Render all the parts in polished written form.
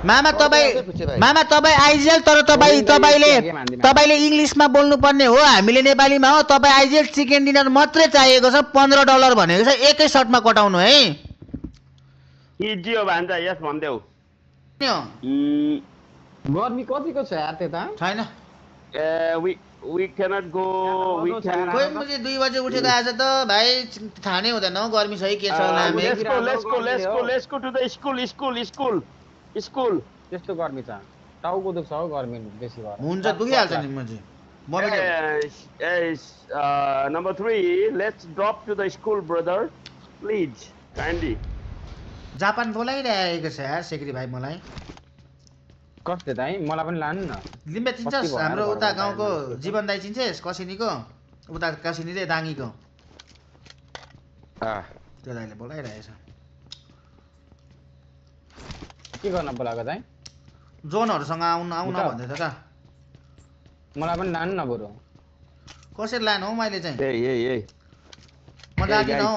मामा तपाईँ आइजेल तर तपाईले इंग्लिशमा बोल्नु पर्ने हो हामीले नेपालीमा हो तपाईँ आइजेल चिकन डिनर मात्रै चाहिएको छ $15 भनेको छ एकै सर्टमा कटाउनु है इजियो भन्छ यस भन्देऊ गर्मी कतिको छ यार त्यता छैन we cannot go कोही मुझे 2 बजे उठेको आज त भाइ थाहा नै हुँदैन गर्मी छ के छ let's go to the school त्यस्तो गर्मी छ टाउको दुख्छ हो गर्मी बेसी भएर हुन्छ दुखिहाल्छ नि मुझे number 3 let's drop to the school brother please kindly Japan बोलाइरहेको छ यार सेक्री भाइ मलाई कस्तो दाइ मलाई पनि लानु न लिम्बे चिन्छस् हाम्रो उता गाउँको जीवन दाइ चिन्छस् कसिनीको उता कसिनी रे दाङीको त्यो दाइले बोलाइरहेछ के गर्न बोलाएको दाइ जोनहरुसँग आउन भन्दै छ त मलाई पनि लानु न बरु कसरी लानु हौ मैले चाहिँ म जादिन हौ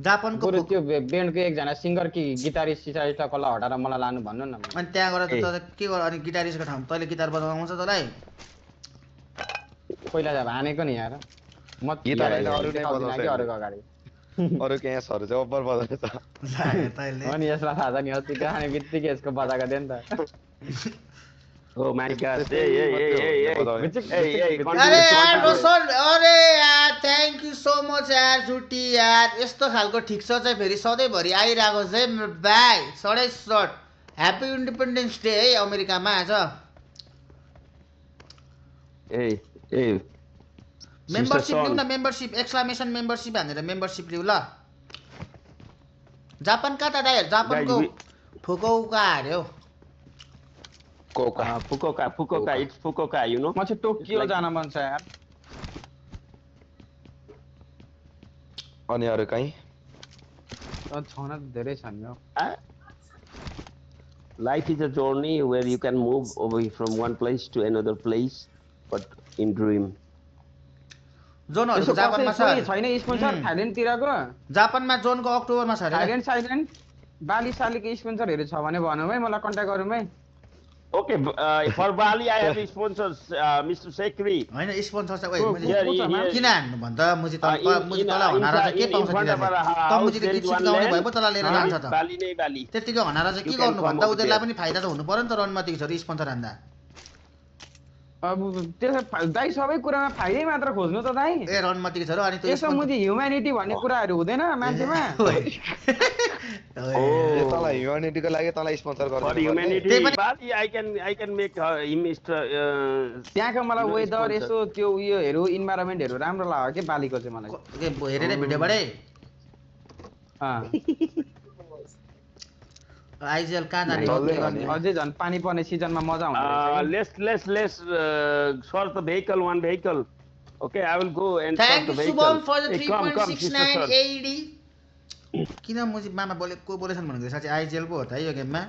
जापानको बरु त्यो ब्यान्डको एकजना सिंगर कि गिटारिस्ट कसलाई हटाएर मलाई लानु भन्नु न अनि त्यहाँ गएर त के गर अनि गिटारिस्टको ठाउँ तैले गिटार बजाउन आउँछ तँलाई पहिला त हानेको नि यार म गिटार हैन अरु नै बजाउँछ अरुको अगाडि अरु के यसहरु चाहिँ ओभर बजाउँछ तैले अनि यसलाई थाहा छ नि अस्ति कहानी बित्तिकै यसको बजाएको थियो नि त Oh my god. Hey. अरे यार रोशन अरे यार थ्यांक यू सो मच यार छुट्टी यार यस्तो खालको ठिक छ चाहिँ फेरि सधैँभरि आइराको चाहिँ बाइ सडै सर्ट ह्यापी इन्डिपेन्डेन्स डे है अमेरिकामा आज मेम्बरशिप लिऊ न मेम्बरशिप एक्सक्लामेसन मेम्बरशिप भनेर मेम्बरशिप लिऊ ल जापान कता दाइ जापानको फुकुओका अरे हो Fukuoka, it's Fukuoka, you know. म चाहिँ टोकियो जान मन छ यार अनि अरु कहीं छन धेरै छन् यो Life is a journey where you can move away from one place to another place, but in dream. जोनहरु जापानमा छ छैन स्पोन्सर थाइल्यान्ड तिरको जापानमा जोनको अक्टोबरमा छ रे थाइल्यान्ड बाली सालीको स्पोन्सरहरु छ भने भन्नु है मलाई कन्ट्याक्ट गरौँ है Okay, for Bali I have sponsors, Mr. Sekri. हैन स्पोन्सर चाहिँ किन हान्नु भन्दा मुजी तल हनारा चाहिँ के पाउँछ तिनीहरुले त मुजीले गीत सिकाउने भए पो तल लिएर जान्छ त बाली नै बाली त्यतिको हनारा चाहिँ के गर्नु भन्दा उनीहरुलाई पनि फाइदा त हुनु पर्यो नि त रणमतीको छोरी स्पोन्सर हान्दा अब त्यसो दाइ सबै कुरामा फाइदै मात्र खोज्नु त दाइ ए रणमतीको छोरो अनि त्यो यसो मुजी ह्युम्यानिटी भन्ने कुराहरु हुँदैन मान्छेमा तलाई ह्युम्यानिटीको लागि तलाई स्पोन्सर गर्नु For humanity, Bali I can make him त्यहाँको मलाई वेदर यसो त्यो उयोहरु इन्भाइरोमेन्टहरु राम्रो लाग्यो के बालीको चाहिँ मलाई के हेरेर भिडियोबाटै आइजेल कहाँ जाने अझै झन् पानी पर्ने सिजनमा मजा आउँछ let's sort the vehicle, one vehicle. Okay, I will go and Thank sort the you vehicle. Subham for the Hey, come, 3.69 AD किन मुजी मामा बोलेको बोलेछन् भनेको साच्चै आइजेल पो हो त है यो गेममा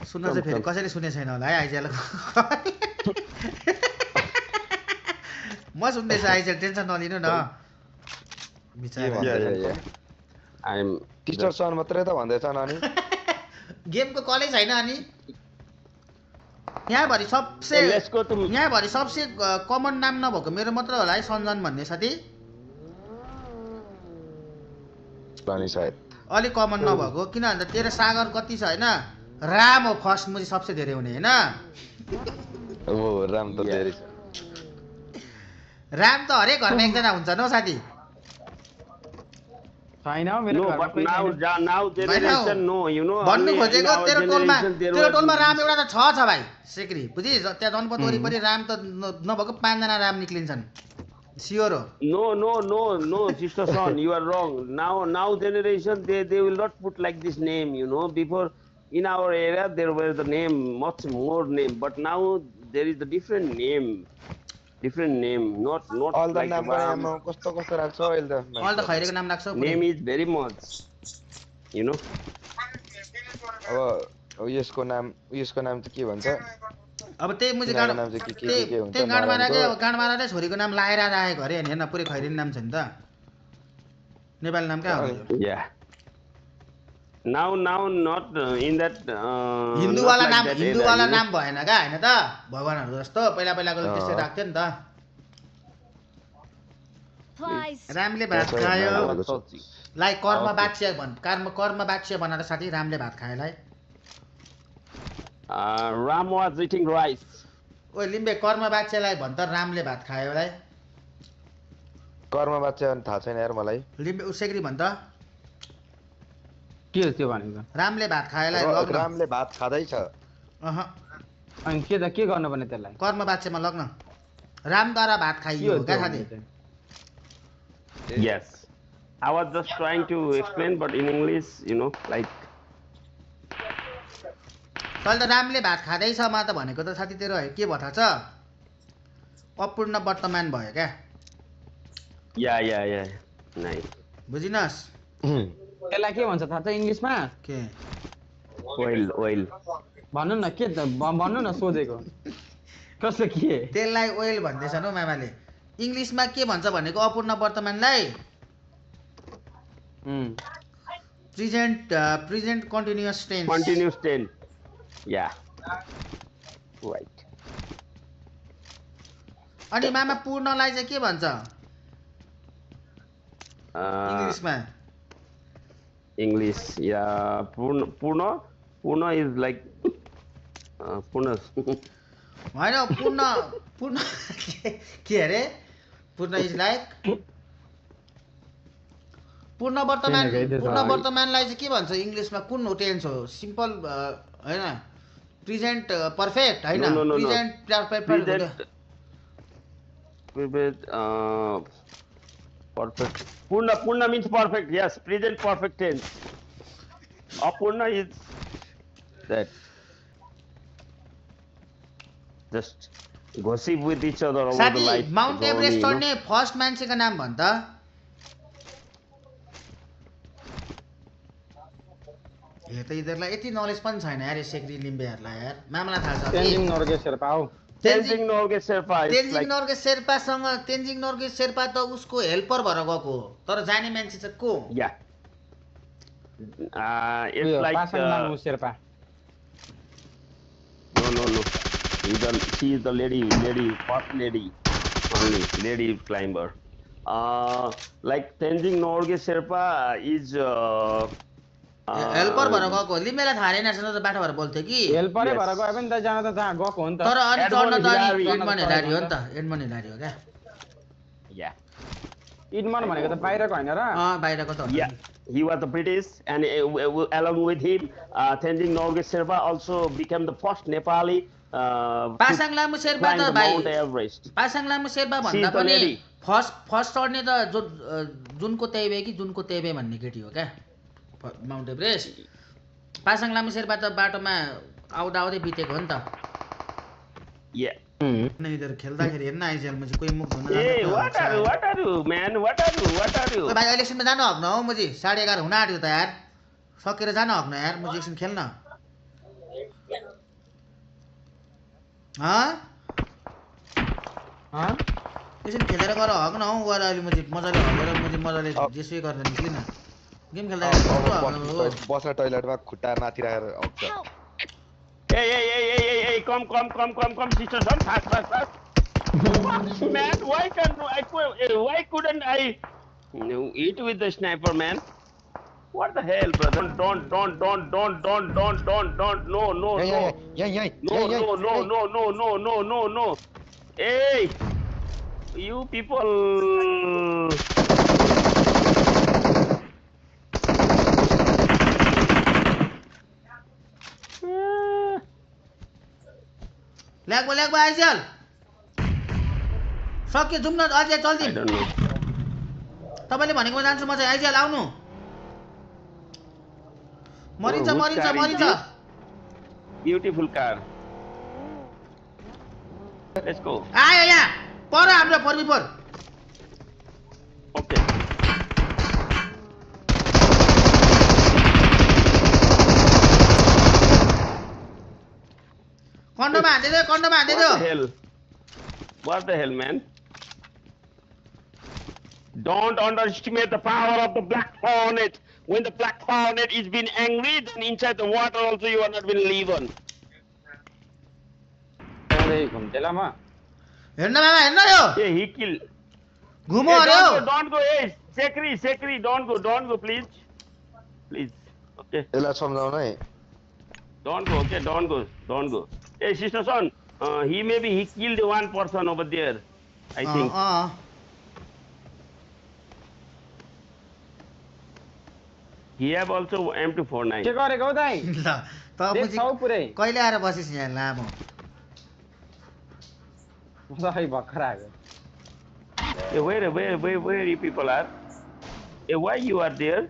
सुन्न चाहिँ फेरि कसैले सुने छैन होला है आइजेलको म सुन्दैछु आइजेल टेन्सन नलिनु न बिचारा I'm टिचर सन मात्रै त भन्दैछन् अनि गेमको कलेज हैन अनि यहाँ भरि सबसे कमन नाम नभएको मेरो मात्र होला है सञ्जन भन्ने साथी पानी सायद अलि कमन नभएको किन भन्दा तेरो सागर कति छ हैन राम हो फर्स्ट मुझे सबसे धेरै हुने हैन ओ राम त धेरै छ राम त हरेक घरमा एकजना हुन्छ न साथी छैन मेरो घरमा but now generation no, you know. भन्नु खोजेको तेरो टोलमा राम एउटा त छ भाइ सेक्री बुझी त्यहाँ जनपद वरिपरि राम त नभएको 5 जना राम निक्लिन्छन् स्योर हो No, sister son, you are wrong. Now generation they will not put like this name, you know. Before in our era there were the name much more name, but now there is a different name, not all the like name कस्तो राख्छ अहिले त all the खैरेको नाम राख्छौ name is very much, you know. अब यसको नाम चाहिँ के भन्छ अब त्यही मुझे गाडमारा छोरीको नाम लाएर राखेको अरे हेर्न पुरै खैरिन नाम छ नि त नेपाली नाम कहाँ हो Yeah. Now not in that. हिन्दूवाला not like नाम that हिन्दूवाला era, you know. नाम भएन क्या हैन त भगवानहरु जस्तो पहिला पहिलाको त्यस्तै राख्थ्यो नि त रामले भात त्यसो खायो भएर Sochi. लाई कर्म Okay. बाक्ष्य कर्म बाक्ष्य बनाएर साथी रामले भात खायोलाई Ram was eating rice. ओइ लिम्बे कर्म बाक्ष्यलाई भन्छ रामले भात खायोलाई कर्म बाच्चा भने थाहा छैन यार मलाई लिम्बे उसेग्री भन्छ के हो त्यो भनेको रामले भात खायोलाई लग्न रामले भात खाँदैछ अह अनि के गर्नु पर्ने त्यसलाई कर्म बाक्ष्यमा लग्न रामद्वारा भात के खाइयो हो क्या त्यो साथी भनेको चाहिँ? Yes. I was just trying to explain, but in English, you know, like. तैले त रामले भात खाँदैछ मा त भनेको त साथी तेरो के भयो थाहा छ अपूर्ण वर्तमान भयो क्या Yeah. Nice. बुझिनस् त्यसलाई के भन्छ थाहा छ इङ्ग्लिसमा के Oil. भन्नु न के भन्नु न सोधेको कसले के तेललाई ओइल भन्दैछन् हौ मामाले इङ्ग्लिसमा के भन्छ भनेको अपूर्ण वर्तमानलाई present continuous tense Continuous tense. Yeah. Right. अनि मामा पूर्णलाई चाहिँ के भन्छ इङ्ग्लिसमा English. Yeah. Purna is like. Purna. होइन पूर्ण के अरे पूर्ण इज लाइक पूर्ण वर्तमानलाई चाहिँ के भन्छ इङ्ग्लिसमा कुन हो टेन्स हो सिम्पल होइन प्रेजेन्ट पर्फेक्ट होइन No. Present Perfect. Purna means perfect. Yes, present perfect tense. Apurna is that. Just gossip with each other about the साथी life. Mount journey, Everest you know. चढ्ने फर्स्ट मान्छेको नाम भन् त हे त यिनीहरूलाई यति नलेज पनि छैन यार सेक्री लिम्बेहरूलाई यार मामलाई थाहा छ तेन्जिङ नोर्गे शेर्पा हौ Tenzing Norgay Sherpa is Tenzing like. Norgay शेर्पासँग Tenzing Norgay Sherpa त उसको हेल्पर भएर गएको हो तर जाने मान्छे चाहिँ को Yeah. It's उयो like. Pasang Lhamu Sherpa No. She is the first lady, only lady climber. Like Tenzing Norgay Sherpa is. Helper भएर गएको हो लिम्बेलाई थाहा रहेन त बाटो भएर बोल्थ्यो कि हेल्परै Yes. भएर गयो भने त जान त जहाँ गएको हो नि त तर अनि Edmond चढ्न त Hillary, एडमन हिलारी हो नि त एडमन हिलारी हो क्या Yeah. इडमन भनेको त बाहिरको होइन र बाहिरको त हो Yeah. He was the British, and along with him, Tenzing Norgay Sherpa also became the first Nepali. Pasang Lhamu Sherpa Climb त the भाइ Mount Everest. Pasang Lhamu Sherpa She भन्दा is the पनि lady. फर्स्ट चढ्ने त जुनको तेबे कि जुनको तेबे भन्ने केटी हो क्या माउन्ट एभरेस्ट पासाङ लामु शेर्पा त बाटोमा आउँदा आउँदै बितेको हो नि त Yeah. यिनीहरू खेल्दाखेरि हेर्न आइजेलमा चाहिँ कोही मुख धुन Hey, what are you, man? What are you? भाइ इलेक्सनमा जानु हक्न हौ मुजी 11:30 हुन आँट्यो त यार सकेर जानु हक्न यार मुजी एकछिन खेल्न एकछिन खेलेर गएर हग्न हौ गएर अहिले मुजी मजाले हगेर मुजी मजाले जेसुकै गरेर निस्किन गेम खेल्दा बस टोइलेटमा खुट्टा माथि राखेर आउँछ Hey, come, sister, son, fast. What, man? Why couldn't I eat with the sniper, man? What the hell, brother? Don't, no. No. Hey, you people. ल्याग आइजेल सक्यो जाउँ न अझै जल्दी I don't know. तपाईँले भनेकोमा जान्छु म चाहिँ आइजेल आउनु मरिन्छ Which मरिन्छ car is मरिन्छ this? Beautiful car. Let's go. आयो यहाँ पर हाम्रो पर्मिपर Okay. कन्डोमा हान्दै थियो What the hell, man? Don't underestimate the power of the Black Hornet. when the black hornet is been angry, then inside the water also you are not been live on. अरे घुम्टेला म हेर्न मामा हेर्न यो Hey, he killed. घुमो Hey, अरे don't go, hey, Sekri, don't go, please. Please, okay. यसलाई सम्झाउन है Don't go, okay, don't go. Hey, sister son, he killed one person over there, I think. He have also M249. के गरेको हौ दाइ ल त मुजी देख्छौ पुरै कहिले आएर बसिस यहाँ लामो सबै भर्खर आएको Hey, where you people are? Hey, why you are there?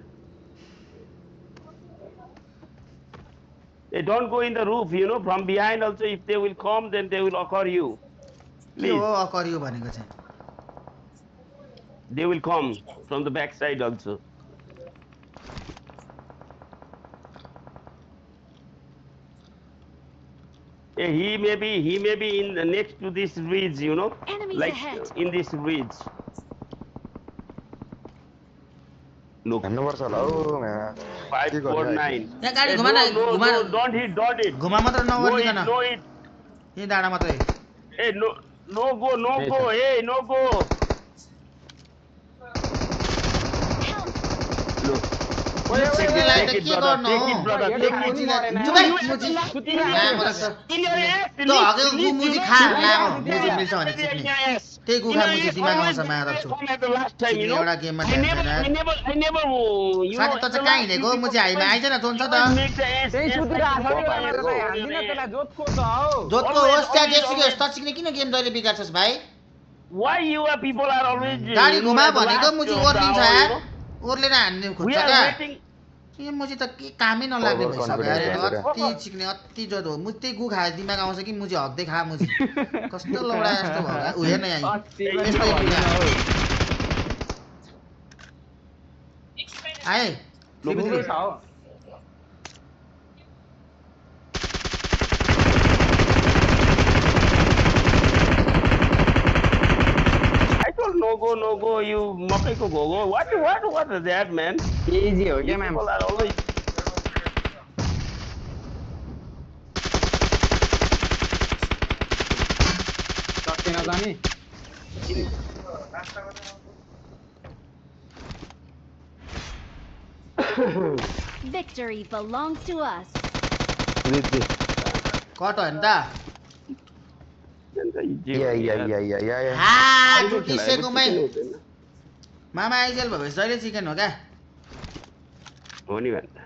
Hey, don't go in the roof, you know, from behind also, if they will come, then they will occur you. के Please, हो अकरियो भनेको चाहिँ they will come from the back side also. Hey, he may be in the next to this ridge, you know, Enemies like ahead. in this ridge. Look, हेर्नुपर्छ होला हौ म्या। 549. यहाँ गाडी Hey, घुमा न no, घुमा don't hit. घुमा मात्र नगर्निकन No hit. यही डाँडा मात्रै Hey, no go. Hey, no go. Look. सिक्नेलाई त Take it, के brother. गर्नु Take it, brother. हो Take it. मुजीलाई चुप है मुजी लामो लाग्छ त हगेको मुजी खा लामो मुजी मिल्छ भने सिक्ने त्यही गुखा मुजी दिमाग आउँछ माया राख्छु सिक्ने एउटा गेममा साथी त चाहिँ कहाँ हिँडेको मुजी हाइमा आइज न जोन्छ त त्यही सुतिरहेको छ नि भनेर हान्दिन त्यसलाई जोतको त हौ जोतको होस् त्यहाँ जेसुकै होस् त सिक्ने किन गेम जहिले बिगार्छस् भाइ Why you people are always गाडी घुमा at the भनेको last मुजी of the ओर्लिन्छ hour, यार you know? ओर्लेर हान्ने We खोज्छ are क्या waiting. ए मुजी त के कामै नलाग्ने भइसक्यो Overconfident अरे भएर। अति सिक्ने अति जोत हो मुजी त्यही गु खाए दिमाग आउँछ कि मुजी हग्दै खा मुजी कस्तो लौडा जस्तो भयो उ हेर्न यहाँ यस्तै पुरा आए तिमीले छ हौ I told no go. You makai ko go. What is that, man? Easy हो You क्या म्याम people are always. सकेन जाने Victory belongs to us. Cut हो नि त या हा टुटिसेकोमै मामा आइजेल भयो जहिले चिकन हो क्या हो नि भन्